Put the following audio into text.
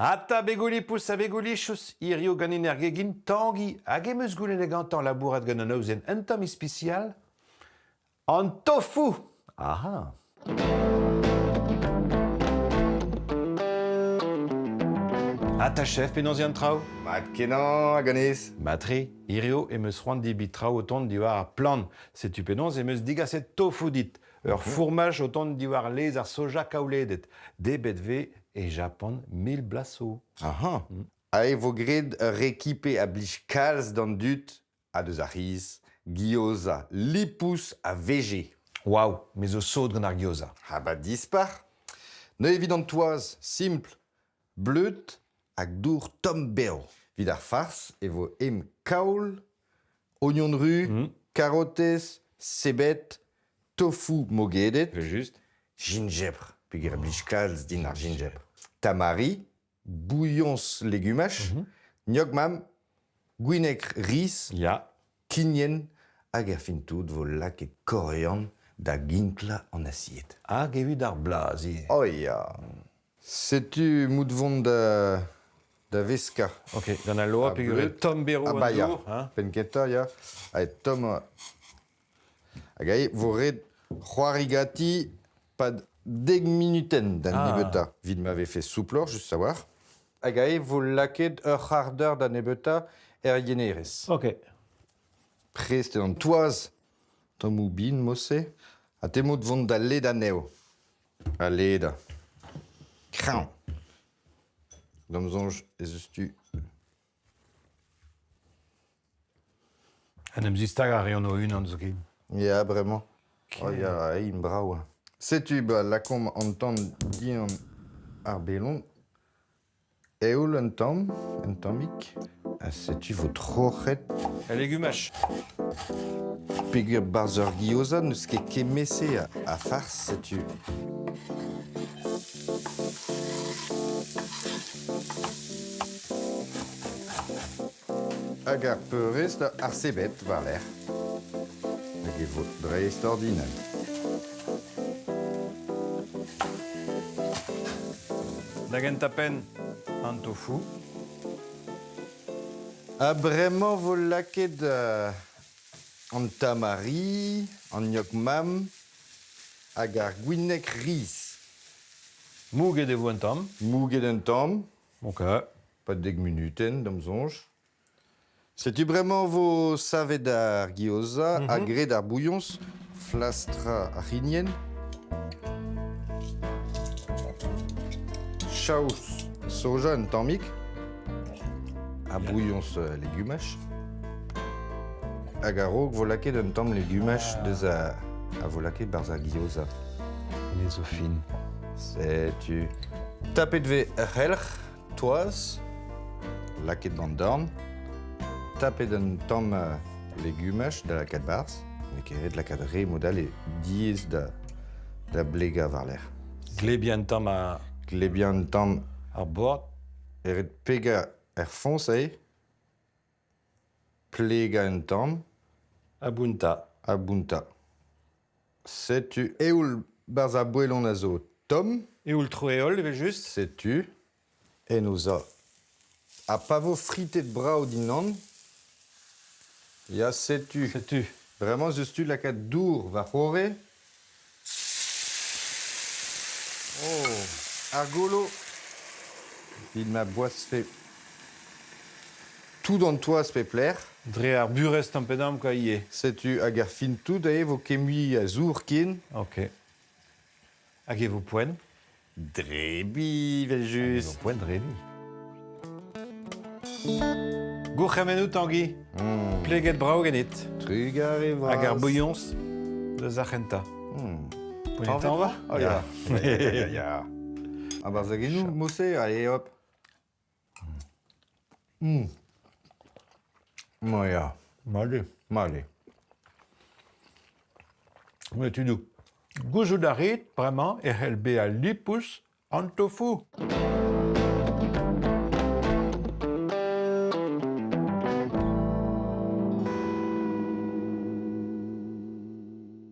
Ata begoulipous ha begoulichous, hirio ganin er gegin Tangi hag em eus goulennet gantañ labourat gant un aozenn un tamm ispisial, an tofu! Aha! Ata chef, penaos eo an traoù? Mat-kenañ, ganez. Mat-tre, hirio em eus c'hoant debriñ traoù o tont diwar ar plant. Setu penaos em eus digaset tofu dit. Ur fourmaj o tont diwar laezh ar soja kaouledet. Debret 'vez e Japan 1000 bloaz zo. Aha. Ha e vo graet ur rekipe a blij kalz d'an dud ha deus ar c'hiz, gyoza lipous ha veje. Waou, me zo sot gant ar gyoza. Ha ba dispar. Neuze evit an toaz, simpl, bleud hag dour tomm-bev. Evit ar fars e vo em kaol, Ognon ru, karotez, sebed, tofu mogedet. Evel-just. Ginjebr, peogwir e blij kalz din ar ginjebr. Tamari, bouilhoñs legumaj, gnoc'h-mamm, gwinegr riz, Ya. kignen, hag erfin tout 'vo lakaet korian da ginklañ an asied. Hag evit ar blaz ivez. Oh ya! Setu mout vont da, da veskañ. Ok, gant al loa peogwir eo tomm-berv Ah an bah ya, dour. Hein? penn-kentañ ya. Ha tomm. Hag aze vo ret c'hoari ganti 'pad dek munutenn da Ah. nebeutañ. Evit ma vefe souploc'h, just a-walc'h. Hag aze vo lakaet ur c'hard eur da nebeutañ er yenerez. Ok. Prest eo an toaz, tammoù bin mod-se, ha te mod vont da ledañ anezho. Ha ledañ. Kreñv. D'am soñj ez eus tu. En em zistagañ a reont o-unan zoken. Ya, bremañ. Oh ya, int brav. Setu, ba, lakaomp an tan dindan ar belon. Eoul un tamm, un tammig. Ha setu 'vo troc'het. El legumaj. Peogwir 'barzh ur gyoza n'eus ket kement-se a fars, setu. Hag ar peurrest ar sebed war-lerc'h. Hag e vo dreistordinal. Da gentañ-penn, an tofu. Ha bremañ 'vo lakaet an tamari, an gnoc'h-mamm hag ar gwineg riz. Mouget e vo un tamm. Mouget un tamm. Ok. Pas dek munutenn, d'am soñj. Setu bremañ 'vo savet ar gyoza ha graet ar bouilhoñs, flastrañ ar c'hignen. Chaous soja un tammig ha bouilhoñs legumaj. Hag a-raok 'vo lakaet un tamm legumaj deus a, a vo lakaet 'barzh ar gyoza. Hennezh zo fin. Setu. Tapet 'vez ur c'helc'h Toaz, lakaet d'an dorn, tapet un tamm legumaj da lakaat 'barzh. N'eo ket ret lakaat re mod all eo diaes da, da blegañ war-lerc'h. Glebiañ un tamm ar... Glebiañ un tamm ar bord. Eo ret pegañ er foñs eo, plegañ un tamm. Ha bountañ. Ha bountañ. Setu eoul 'barzh ar boelon a zo tomm. Eoul troeol evel-just. Setu en o za. Ha pa vo fritet brav dindan, ya setu. Setu. Bremañ ez eus tu lakaat dour war-c'horre. Oh. Ar golo evit ma boazfe tout an toaz pep lec'h. Dre ar burezh tamm-pe-damm kwa ivez. Setu hag ar fin tout eo 'vo ket mui a zour ken. Ok. Hag e vo poent? Drebiñ evel-just. E vo poent drebiñ. Gourc'hemennoù Tanguy. Mm. Pleget brav ganit. Trugarez vras. Hag ar bouilhoñs deus ar c'hentañ. Mm. Poent tañva? Oh ya. Ya, ya, ya. Ah bah, genoù, mosse, allez hop. Mm. Ma ya. Mat eo. Mat eo. Mais tudoù, gouzout a rit bremañ e c'hell bezañ lipous an tofu.